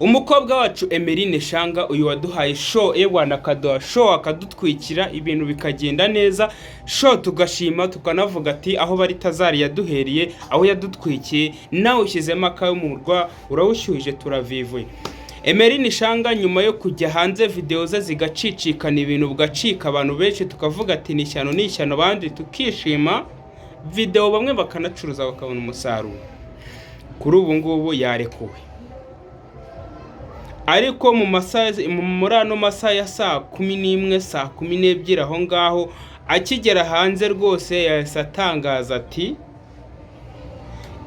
Umukobwa wacu Emeline Shanga, uyu waduhaye show, ewana, akaduha show, akadutwikira, ibintu bikagenda neza, show tugashima, tukanavuga ati aho bari tazari yaduhereye, aho yadutwikiye, nawe ushyizemo akamurwa, urawushyuhije, turavivuye. Emeline Shanga, nyuma yo kujya hanze, video ze zigacicikana, ibintu bugacika, abantu benshi tukavuga ati ni ishyano, ni ishyano, abandi tukishima video, bamwe bakanacuruza bakabona umusaruro. Kuri ubu ngubu yarekuwe, ariko mu masaha, muri ano masaha ya saa 11, saa 12 aho ngaho, akigera hanze rwose yahise atangaza ati: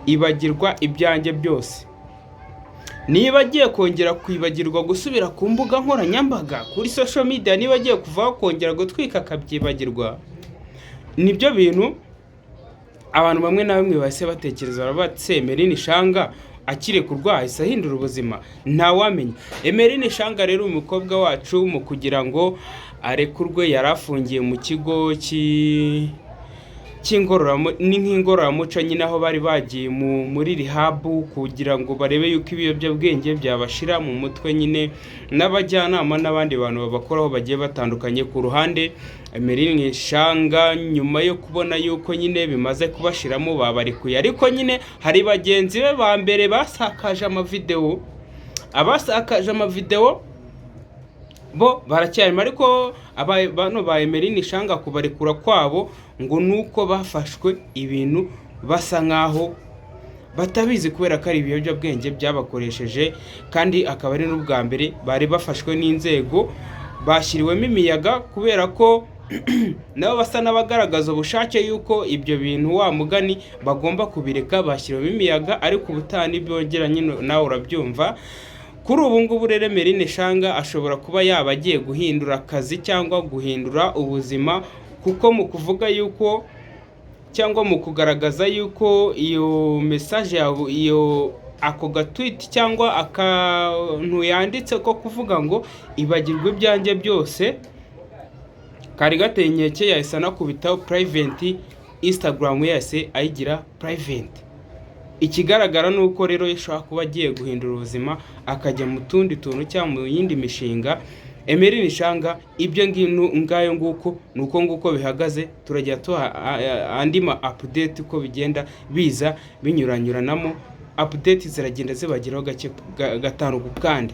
"Ibagirwa ibyanjye byose." Niba agiye kongera kwibagirwa gusubira ku mbuga nkoranyambaga, kuri social media, niba agiye kuvaho kongera gutwika akabyibagirwa, nibyo bintu abantu bamwe na bamwe bahise batekereza, baravuga bati: "Se Emeline Shanga akirekurwa ahise ahindura ubuzima?" Ntawamenya. Emeline Shanga rero, uyu mukobwa wacu, mu kugira ngo arekurwe, yari afungiye mu kigo ni nk'ingororamuco nyine, aho bari bagiye muri rehab kugira ngo barebe yuko ibiyobyabwenge byabashira mu mutwe nyine, n'abajyanama n'abandi bantu babakoraho bagiye batandukanye ku ruhande. Emeline Shanga, nyuma yo kubona yuko nyine bimaze kubashiramo, babarekuye, ariko nyine hari bagenzi be ba mbere basakaje amavideo. Abasakaje amavideo bo baracyarimo, ariko bano ba Emeline Shanga, kubarekura kwabo ngo nuko bafashwe ibintu basa nkaho batabizi, kubera ko ari ibiyobyabwenge byabakoresheje, kandi akaba ari n'ubwa mbere bari bafashwe n'inzego. Bashyiriwemo imiyaga kubera ko nabo basa n'abagaragaza ubushake yuko ibyo bintu, wa mugani, bagomba kubireka. Bashyiriwemo imiyaga, ariko ubutaha nibongera nyine nawe urabyumva. Kuri ubu ngubu rero, Emeline Shanga ashobora kuba yaba agiye guhindura akazi cyangwa guhindura ubuzima, kuko mu kuvuga yuko cyangwa mu kugaragaza yuko iyo message yawe, iyo ako gatweet cyangwa akantu yanditse ko kuvuga ngo "ibagirwe ibyanjye byose" kari gateye inkeke, yahise anakubitaho private, Instagram yahise ayigira private. Ikigaragara ni uko rero ashobora kuba agiye guhindura ubuzima, akajya mu tundi tuntu cyangwa mu yindi mishinga. Emeline Shanga, ibyo ngayo nguko, ni uko nguko bihagaze. Turajya tuha andi ma update uko bigenda biza binyuranyuranamo, update ziragenda zibageraho gake gatanu ku kandi.